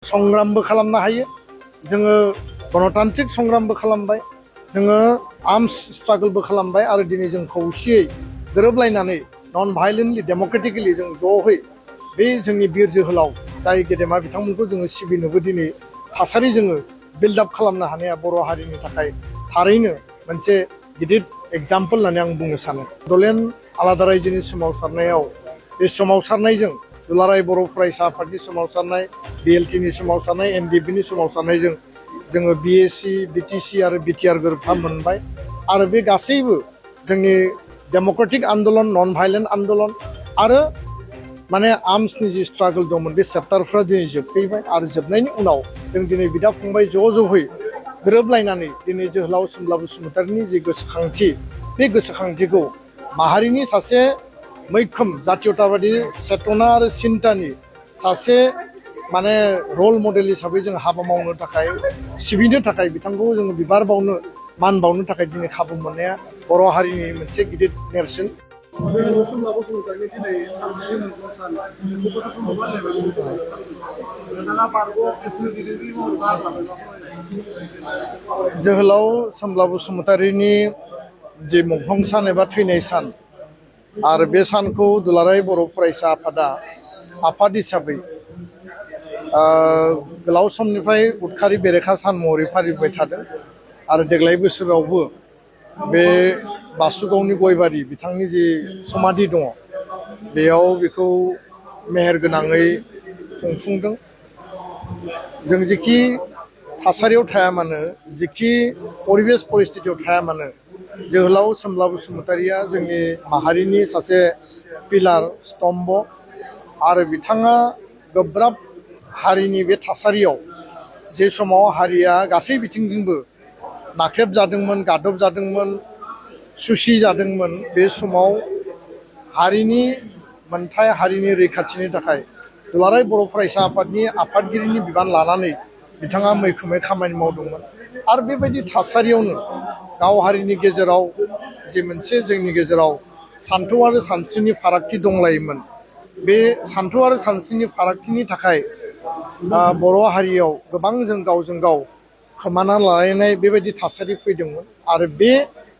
संग्रामबो खालामनो हायो जोङो गणतान्त्रिक संग्रामबो खालामबाय जोङो आर्म्स स्ट्रागलबो खालामबाय आरो दिनै जों खौसेयै गोरोबलायनानै नन भायलेन्टलि डेम'क्रेटिकेलि जों ज'है बे जोंनि बिर जोहोलाव जाय गेदेमा बिथांमोनखौ जोङो सिबिनोबो दिनै थासारि जोङो बिल्ड आप खालामनो हानाया बर' हारिनि थाखाय थारैनो मोनसे गिदिर एग्जाम्पल होननानै आं बुंनो सानो। बड'लेण्ड आलादा रायजोनि सोमावसारनायाव बे सोमावसारनायजों दुलाराय बर' फरायसा आफादनि सोमावसारनाय BLTनि सोमावसारनाय NDBनि सोमावसारनायजों जोङो BAC BTC आरो BTR गोरोबथा मोनबाय आरो बे गासैबो जोंनि डेम'क्रेटिक आन्दलन नन भायलेन्ट आन्दलन आरो माने आर्म्सनि जि स्ट्रागल दंमोन बे चेप्टारफ्रा दिनै जोबफैबाय आरो जोबनायनि उनाव जों दिनै बिदा फंबाय ज'है गोरोबलायनानै दिनै जोहोलाव सोमब्ला बसुमतारिनि जि गोसोखांथि बे गोसोखांथिखौ माहारिनि सासे मैखोम जातीयताबादि चेतना आरो सिन्तानि सासे माने रल मडेल हिसाबै जों हाबा मावनो थाखाय सिबिनो थाखाय बिथांखौ जोङो बिबार बावनो मान बावनो थाखाय दिनै खाबु मोननाया बर' हारिनि मोनसे गिदिर नेरसोन। जोहोलाव सोमब्ला बसुमतारिनि जि मुंख्लं सान एबा थैनाय सान आरो बे सानखौ दुलाराय बर' फरायसा आफादा आफाद हिसाबै गोलाव समनिफ्राय उदखारि बेरेखा सान महरै फालिबाय थादों आरो देग्लाय बोसोरावबो बे बासुगावनि गयबारि बिथांनि जि समाधि दङ बेयाव बेखौ मेहेर गोनाङै खुंफुंदों। जों जिखि थासारियाव थाया मानो जिखि परिबेस परिस्थितियाव थाया मानो जोहोलाव सोमब्ला बसुमतारिया जोंनि माहारिनि सासे पिलार स्तम्भ आरो बिथाङा गोब्राब हारिनि बे थासारियाव जे समाव हारिया गासै बिथिंजोंबो नाख्रेबजादोंमोन गादबजादोंमोन सुसि जादोंमोन बे समाव हारिनि मोनथाय हारिनि रैखाथिनि थाखाय दुलाराय बर' फरायसा आफादनि आफादगिरिनि बिबान लानानै बिथाङा मैखोमै खामानि मावदोंमोन आरो बेबायदि थासारियावनो गाव हारिनि गेजेराव जे मोनसे जोंनि गेजेराव सान्थौ आरो सानस्रिनि फारागथि दंलायोमोन बे सान्थौ आरो सानस्रिनि फारागथिनि थाखाय बर' हारियाव गोबां जों गावजों गाव खोमाना लालायनाय बेबायदि थासारि फैदोंमोन आरो बे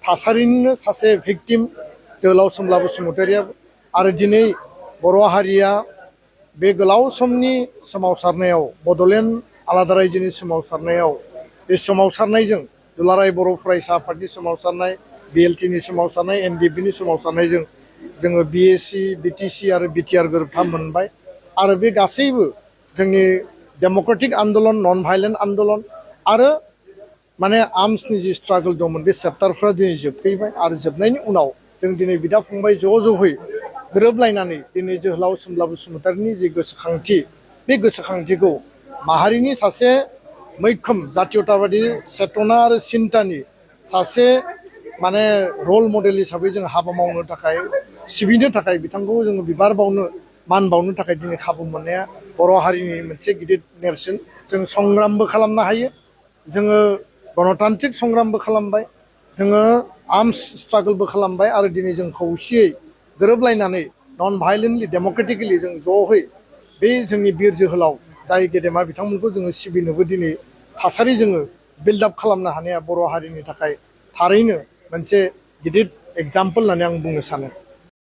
थासारिनिनो सासे भिक्टिम जोहोलाव सोमब्ला बसुमतारिया आरो दिनै बर' हारिया बे गोलाव समनि सोमावसारनायाव बड'लेण्ड आलादा रायजोनि सोमावसारनायाव बे सोमावसारनायजों दुलाराय बर' फरायसा आफादनि सोमावसारनाय BLTनि सोमावसारनाय NDBनि सोमावसारनायजों जोङो BAC BTC आरो BTR गोरोबथा मोनबाय आरो बे गासैबो जोंनि डेम'क्रेटिक आन्दलन नन भायलेन्ट आन्दलन आरो माने आर्म्सनि जि स्ट्रागल दंमोन बे चेप्टारफ्रा दिनै जोबफैबाय आरो जोबनायनि उनाव जों दिनै बिदा फंबाय ज'है गोरोबलायनानै दिनै जोहोलाव सोमब्ला बसुमतारिनि जि गोसोखांथि बे गोसोखांथिखौ माहारिनि सासे मैखोम जातीयताबादि चेतना आरो सिन्तानि सासे माने रल मडेल हिसाबै जों हाबा मावनो थाखाय सिबिनो थाखाय बिथांखौ जोङो बिबार बावनो मान बावनो थाखाय दिनै खाबु मोननाया बर' हारिनि मोनसे गिदिर नेरसोन। जों संग्रामबो खालामनो हायो जोङो गणतान्त्रिक संग्रामबो खालामबाय जोङो आर्म्स स्ट्रागलबो खालामबाय आरो दिनै जों खौसेयै गोरोबलायनानै नन भायलेन्टलि डेम'क्रेटिकेलि जों ज'है बे जोंनि बिर जोहोलाव जाय गेदेमा बिथांमोनखौ जोङो सिबिनोबो दिनै थासारि जोङो बिल्ड आप खालामनो हानाया बर' हारिनि थाखाय थारैनो मोनसे गिदिर एग्जाम्पल होननानै आं बुंनो सानो।